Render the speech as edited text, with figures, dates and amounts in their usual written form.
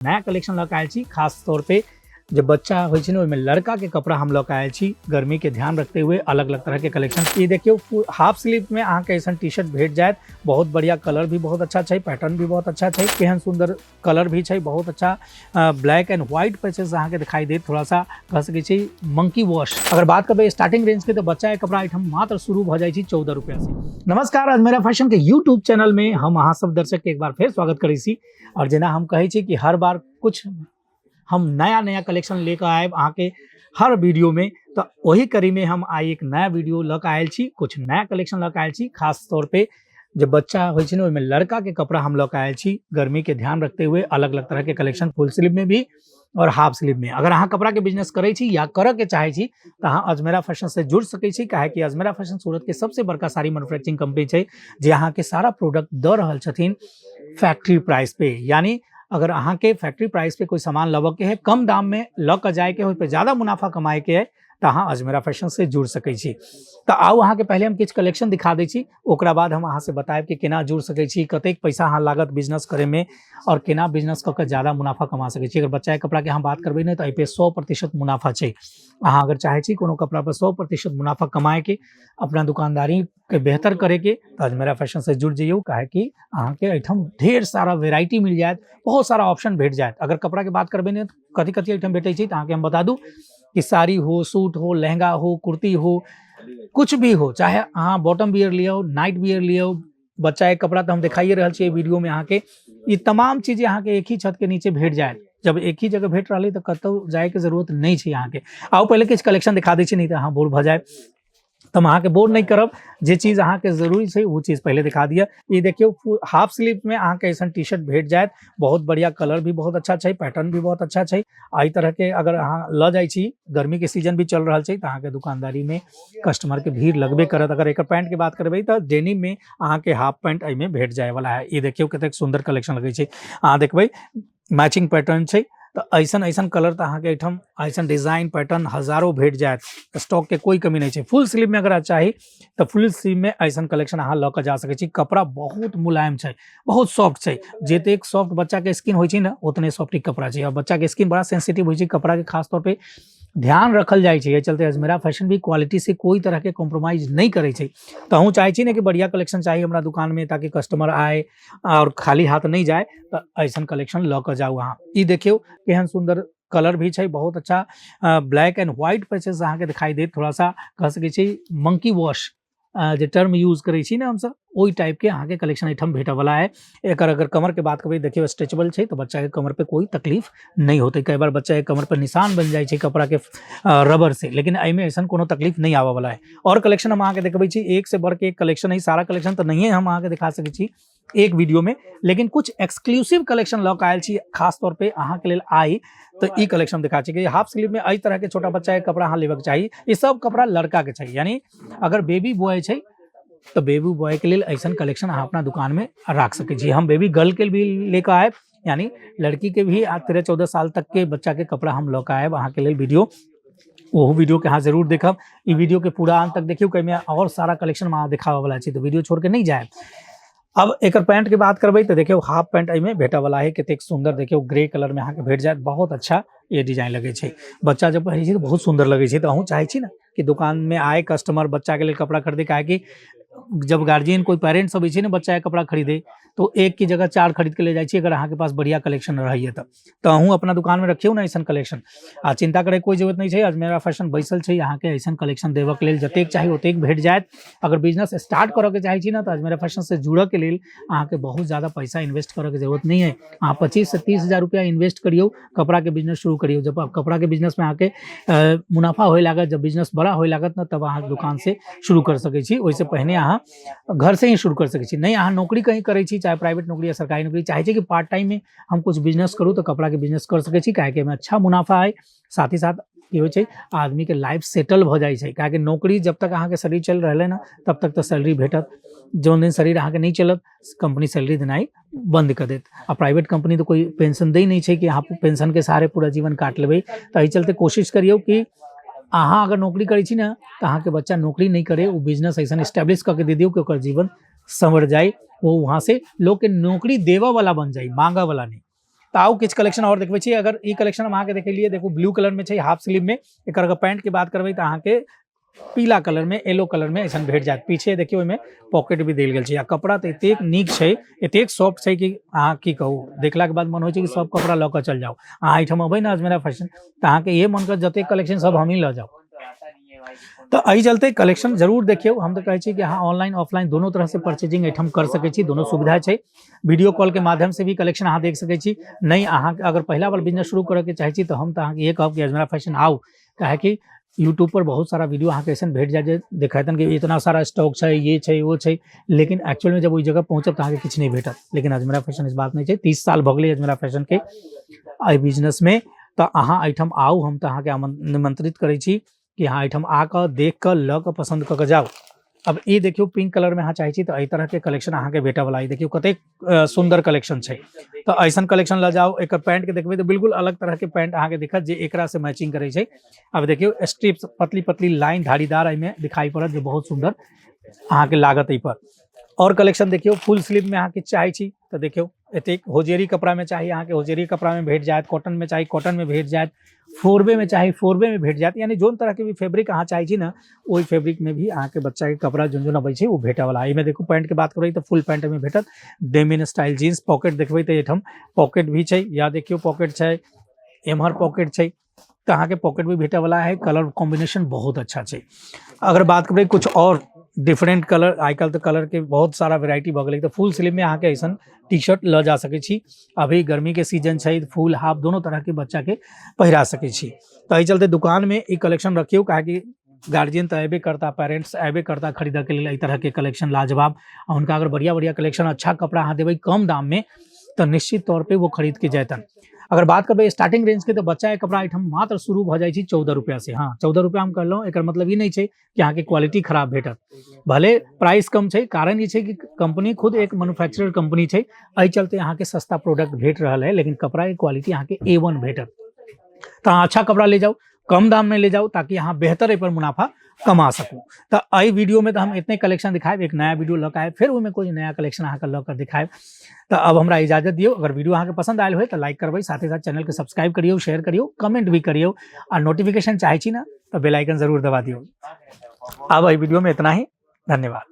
नया कलेक्शन लऽ कऽ आयल छी। खास तौर पे जे बच्चा होइ छै ने, ओहिमे लड़का के कपड़ा हम लऽ कऽ आयल छी। गर्मी के ध्यान रखते हुए अलग अलग तरह के कलेक्शन। ई देखियौ, हाफ स्लीव में अहाँके ऐसन टी शर्ट भेट जायत। बहुत बढ़िया, कलर भी बहुत अच्छा छै, पैटर्न भी बहुत अच्छा छै। केहन सुंदर कलर भी छै, बहुत अच्छा। ब्लैक एंड व्हाइट पैचेस अहाँके दिखाई देत, थोड़ा सा कह सकै छी मंकी वॉश। अगर बात करबै स्टार्टिंग रेंज के, तऽ बच्चा के कपड़ा एहिठाम मात्र शुरू भऽ जाइ छै 14 रुपया से। नमस्कार, अजमेरा फैशन के यूट्यूब चैनल में हम अहाँ सब दर्शक के एक बार फेर स्वागत करै छी। और जेना हम कहै छी कि हर बार कुछ हम नया नया कलेक्शन लेकर आयब अहाँके हर वीडियो में, तऽ ओही कड़ी में हम आइ एक नया वीडियो लऽ कऽ आयल छी, कुछ नया कलेक्शन लऽ कऽ आयल छी। खास तौर पे जे बच्चा होइ छै ने, ओहिमे लड़का के कपड़ा हम लऽ कऽ आयल छी। गर्मी के ध्यान रखते हुए अलग अलग तरह के कलेक्शन, फुल स्लीव में भी और हाफ स्लीव में। अगर अहाँ कपड़ा के बिजनेस करै छी या करऽ के चाहै छी, तऽ अहाँ अजमेरा फैशन से जुड़ सकै छी, काहे अजमेरा फैशन सूरत के सबसे बड़का साड़ी मैन्युफैक्चरिंग कंपनी छै, जे अहाँके सारा प्रोडक्ट दऽ रहल छथिन फैक्ट्री प्राइस पे। यानी अगर अहाँके फैक्ट्री प्राइस पे कोई सामान लेबऽ के है, कम दाम में लऽ कऽ जायके है, ओहि पे ज़्यादा मुनाफा कमाए के है, तऽ अहाँ अजमेरा फैशन से जुड़ सकै छी। तऽ आउ, अहाँके पहिले हम किछु कलेक्शन दिखा दै छी, ओकरा बाद हम अहाँ से बतायब कि केना जुड़ सकै छी, कतेक पैसा अहाँ लागत बिजनेस करैमे और केना बिजनेस कऽ कऽ ज़्यादा मुनाफा कमा सकै छी। अगर बच्चाके कपड़ाके हम बात करबै ने, तऽ एहिपर 100% मुनाफा छै। अहाँ अगर चाहै छी कोनो कपड़ा पर 100% मुनाफा कमाएके, अपना दुकानदारी के बेहतर करैके, तऽ अजमेरा फैशन से जुड़ जइयौ, काहे कि अहाँके एहिठाम ढेर सारा वेराइटी मिल जायत, बहुत सारा ऑप्शन भेट जायत। अगर कपड़ाके बात करबै ने, कथी कथी एहिठाम भेटै छै, तऽ अहाँके हम बता दू कि साड़ी हो, सूट हो, लहंगा हो, कुर्ती हो, कुछ भी हो, चाहे अहाँ बॉटम वियर लियौ, नाइट वियर लियौ, बच्चा के कपड़ा तऽ हम देखाइए रहल छियै वीडियो में अहाँके। ई तमाम चीज अहाँके एक ही छत के नीचे भेट जायत। जब एक ही जगह भेट रहलै, तऽ कतहु जायके जरूरत नहि छै अहाँके। आउ, पहिले किछु कलेक्शन दिखा दै छी, नहि तऽ अहाँ बोर भऽ जायब। तऽ हम अहाँके बोर नहि करब, जे चीज अहाँके जरूरी छै, ओ चीज पहिले दिखा दिअ। ई देखियौ, हाफ स्लीव में अहाँके ऐसन टी शर्ट भेट जायत। बहुत बढ़िया, कलर भी बहुत अच्छा छै, पैटर्न भी बहुत अच्छा छै। एहि तरहके अगर अहाँ लऽ जाइ छी, गर्मीके सीजन भी चल रहल छै, तऽ अहाँके दुकानदारीमे कस्टमरके भीड़ लगबे करत। अगर एकर पैंटके बात करबै, तऽ डेनिम में अहाँके हाफ पैंट एहिमे भेट जायवला है। ई देखियौ, कतेक सुन्दर कलेक्शन लगै छै। अहाँ देखबै, मैचिंग पैटर्न छै। तऽ ऐसन ऐसन कलर तऽ अहाँके एहिठाम, ऐसन डिजाइन पैटर्न हजारो भेट जायत। स्टॉकके कोइ कमी नहि छै। फुल स्लीवमे अगर चाही, तऽ फुल स्लीवमे ऐसन कलेक्शन अहाँ लऽ कऽ जा सकै छी। कपड़ा बहुत मुलायम छै, बहुत सॉफ्ट छै। जतेक सॉफ्ट बच्चाके स्किन होइ छै ने, उतने सॉफ्ट ई कपड़ा छै। और बच्चाके स्किन बड़ा सेंसिटिव होइ छै, कपड़ाके खास तौर पे ध्यान रखल जाइ छै। एहि चलते अजमेरा फैशन भी क्वालिटी से कोई तरहके कॉम्प्रोमाइज नहि करै छै। तऽ अहूँ चाहै छी ने कि बढ़िया कलेक्शन चाही हमरा दुकानमे, ताकि कस्टमर आए और खाली हाथ नहि जाए, तऽ ऐसन कलेक्शन लऽ कऽ जाउ अहाँ। ई देखियौ, केहन सुन्दर कलर भी छै, बहुत अच्छा। ब्लैक एंड व्हाइट पैचेस अहाँके दिखाई देत, थोड़ा सा कह सकै छी मंकी वॉश जे टर्म यूज करै छी ने हमसब, ओहि टाइपके अहाँके कलेक्शन एहिठाम भेटऽवला है। एकर अगर कमरके बात करबै, देखियौ, स्ट्रेचेबल छै, तऽ बच्चाके कमर पे कोई तकलीफ नहि होतै। कई बार बच्चाके कमर पर निशान बनि जाइ छै कपड़ाके रबर से, लेकिन एहिमे ऐसन कोनो तकलीफ नहि आबऽ वाला है। और कलेक्शन हम अहाँके देखबै छी। एक से बढ़ के एक कलेक्शन है। सारा कलेक्शन तऽ नहिए हम अहाँके दिखा सकै छी एक वीडियो में, लेकिन कुछ एक्सक्लूसिव कलेक्शन लऽ कऽ आयल छी खास तौर पे अहाँके लेल आइ। तऽ ई कलेक्शन दिखा छी कि हाफ स्लीव में एहि तरह के छोटा बच्चा के कपड़ा अहाँ लेबक चाही। ई सब कपड़ा लड़का के छै, यानी अगर बेबी बॉय छै, तऽ बेबी बॉय के लेल ऐसन कलेक्शन अहाँ अपना दुकान में राख सकै छी। हम बेबी गर्ल के भी लेकर आयब, यानी लड़की के भी 13-14 साल तक के बच्चा के कपड़ा हम लऽ कऽ आयब अहाँके लेल वीडियो। ओहो वीडियो के अहाँ जरूर देखब। ई वीडियो के पूरा अंत तक देखियौ, एहिमे और सारा कलेक्शन अहाँ देखाबऽ वाला छै, तऽ वीडियो छोड़ के नहि जायब। अब एकर पैंट के बात करबै, तऽ देखियौ, हाफ पैंट एहिमे भेटऽ वाला है। कतेक सुन्दर देखियौ, ग्रे कलर में अहाँके भेट जायत। बहुत अच्छा ये डिजाइन लगै छै। बच्चा जब पहिरै छै, तऽ बहुत सुन्दर लगै छै। तऽ अहूँ चाहै छी ने कि दुकान में आए कस्टमर बच्चा के लेल कपड़ा खरीदे? काहे कि जब गार्जियन, कोई पेरेंट्स अबै छै ने बच्चा के कपड़ा खरीदे, तो एक की जगह चार खरीद के ले जाइ छी, अगर अहाँके पास बढ़िया कलेक्शन रहैए तऽ। तऽ अहूँ अपना दुकान में रखियौ ने ऐसन कलेक्शन। आ चिंता करे कोई जरूरत नहीं छै, अजमेरा फैशन बैसल छै अहाँके ऐसन कलेक्शन देबऽ के लेल। जतेक चाही ओतेक भेट जायत। अगर बिजनेस स्टार्ट करऽ के चाहै छी ने, तऽ अजमेरा फैशन से जुड़ऽ के लेल अहाँके बहुत ज़्यादा पैसा इन्वेस्ट करऽ के जरूरत नहीं है। अहाँ 25 से 30 हजार रुपया इन्वेस्ट करियौ, कपड़ा के बिजनेस शुरू करियौ। जब आप कपड़ा के बिजनेस में अहाँके मुनाफा होए लागत, जब बिजनेस बड़ा होए लागत ने, तब अहाँ दुकान से शुरू कर सकै छी। ओहिसँ पहिने अहाँ घर से ही शुरू कर सकै छी। नहि अहाँ नौकरी कहीं करै छी, चाहे प्राइवेट नौकरी या सरकारी नौकरी, चाहै छी कि पार्ट टाइम में हम कुछ बिजनेस करूँ, तऽ कपड़ा के बिजनेस कर सकै छी, काहेकि एहिमे अच्छा मुनाफा है। साथ ही साथ की होइ छै, आदमीके लाइफ सेटल भऽ जाइ छै, काहेकि नौकरी जब तक अहाँके शरीर चलि रहलै ने, तब तक तऽ सैलरी भेटत। जौन दिन शरीर अहाँके नहि चलत, कंपनी सैलरी देनाइ बंद कऽ देत। आ प्राइवेट कंपनी तऽ कोइ पेंशन दै नहि छै कि अहाँ पेंशनके सहारे पूरा जीवन काटि लेबै। तऽ एहि चलते कोशिश करियौ कि अहाँ अगर नौकरी करै छी ने, तऽ अहाँके बच्चा नौकरी नहि करे, ओ बिजनेस अइसन इस्टेब्लिश कऽ के दे दियौ कि ओकर जीवन संवर जाय, वो वहाँ से लोग के नौकरी देबऽ वाला बन जाए, मांगऽ वाला नहीं। तऽ आउ किछु कलेक्शन आओर देखबै छी। अगर ई कलेक्शन हम अहाँके देखेलियै, देखू ब्लू कलर में छै हाफ स्लीव में। एकर अगर पैंट के बात करबै तऽ अहाँके पीला कलर में, येलो कलर में ऐसन भेट जायत। पीछे देखियौ ओहिमे पॉकेट भी देल गेल छै। आ कपड़ा तऽ एतेक नीक छै, एतेक सॉफ्ट छै कि अहाँ की कहू, देखलाके बाद मन होइ छै कि सब कपड़ा लऽ कऽ चल जाउ। अहाँ एहिठाम अबै ने अजमेरा फैशन तऽ अहाँके इहे मन करत जतेक कलेक्शन सब हमही लऽ जाउ। तऽ एहि चलते कलेक्शन जरूर देखियौ। हम तऽ कहै छी कि अहाँ ऑनलाइन ऑफलाइन दोनो तरह से परचेजिंग एहिठाम कर सकै छी, दोनो सुविधा छै। वीडियो कॉल के माध्यम से भी कलेक्शन अहाँ देख सकै छी। नहि अहाँ अगर पहिला बार बिजनेस शुरू करऽके चाहै छी तऽ हम तऽ अहाँके इहे कहब कि अजमेरा फैशन आउ, काहेकि यूट्यूब पर बहुत सारा वीडियो अहाँके अइसन भेट जायत जे देखेतन कि इतना सारा स्टॉक छै, ये छै, वो छै, लेकिन एक्चुअल में जब ओहि जगह पहुँचब तऽ अहाँके किछु नहि भेटत। लेकिन अजमेरा फैशन इस बात नहि छै। 30 साल भऽ गेलै अजमेरा फैशन के एहि बिजनेसमे। तऽ अहाँ एहिठाम आउ, हम तऽ अहाँके निमंत्रित करै छी कि अहाँ एहिठाम आकऽ देख कऽ लऽ कऽ पसन्द कऽ कऽ जाउ। अब ई देखियौ पिंक कलर में अहाँ चाहै छी तऽ एहि तरहके कलेक्शन अहाँके भेटऽ वाला। ई देखियौ कतेक सुन्दर कलेक्शन छै। तऽ ऐसन कलेक्शन लऽ जाउ। एकर पैंट के देखबै तऽ बिल्कुल अलग तरहके पैंट अहाँके दिखत जे एकरा से मैचिंग करै छै। अब देखियौ स्ट्रिप्स पतली पतली लाइन धारीदार एहिमे दिखाई पड़त जे बहुत सुन्दर अहाँके लागत एहि पर। और कलेक्शन देखियौ फुल स्लीव में अहाँ किछु चाहै छी तऽ देखियौ एतेक होजेरी कपड़ा में चाही अहाँके होजेरी कपड़ा में भेट जायत, कॉटन में चाही कॉटन में भेट जायत, फोरवे में चाही फोरवे में भेट जायत। यानी जोन तरह के भी फैब्रिक अहाँ चाहै छी ने ओहि फैब्रिक में भी अहाँके बच्चा के कपड़ा जोन जोन अबै छै ओ भेटऽ वाला। एहिमे देखू पैंट के बात करबै तऽ फुल पैंट एहिमे भेटत, डेमिन स्टाइल जींस। पॉकेट देखबै तऽ एहिठाम पॉकेट भी छै, या देखियौ पॉकेट छै, एम्हर पॉकेट छै, तऽ अहाँके पॉकेट भी भेटऽ वाला है। कलर कॉम्बिनेशन बहुत अच्छा छै। अगर बात करबै कुछ और डिफरेंट कलर, आइ काल्हि तऽ कलर के बहुत सारा वेराइटी भऽ गेलै, तऽ फुल स्लीव में अहाँके ऐसन टी शर्ट लऽ जा सकै छी। अभी गर्मी के सीजन छै, फुल हाफ दोनों तरह के बच्चा के पहिरा सकै छी। तऽ एहि चलते दुकान में ई कलेक्शन रखियौ, काहेकि गार्जियन तऽ अयबे करता, पेरेंट्स अयबे करता खरीदऽ के लेल एहि तरह के कलेक्शन लाजवाब। आ हुनका अगर बढ़िया बढ़िया कलेक्शन अच्छा कपड़ा अहाँ देबै कम दाम में तऽ निश्चित तौर पे वो खरीद के जयतन। अगर बात करबै स्टार्टिंग रेंज के तऽ बच्चा के कपड़ा एहिठाम मात्र शुरू भऽ जाइ छै 14 रुपया से। हाँ, 14 रुपया हम कहलहुँ, एकर मतलब ई नहि छै कि अहाँके क्वालिटी खराब भेटत, भले प्राइस कम छै। कारण ई छै कि कंपनी खुद एक मैन्युफैक्चरर कंपनी छै, एहि चलते अहाँके सस्ता प्रोडक्ट भेट रहल है, लेकिन कपड़ा के क्वालिटी अहाँके ए वन भेटत। तऽ अहाँ अच्छा कपड़ा ले जाउ, कम दाम में ले जाउ, ताकि अहाँ बेहतर एहि पर मुनाफा कमा सकू। तऽ एहि वीडियो में तऽ हम इतने कलेक्शन दिखाएब, एक नया वीडियो लऽ कऽ आयब, फेर ओहिमे कोइ नया कलेक्शन अहाँके लऽ कऽ दिखाएब। तऽ अब हमरा इजाजत दियौ। अगर वीडियो अहाँके पसन्द आयल होय तऽ लाइक करबै, साथे साथ चैनलके सब्सक्राइब करियौ, शेयर करियौ, कमेंट भी करियौ, आ नोटिफिकेशन चाहै छी ने तऽ बेल आइकन जरूर दबा दियौ। अब एहि वीडियो में इतना ही, धन्यवाद।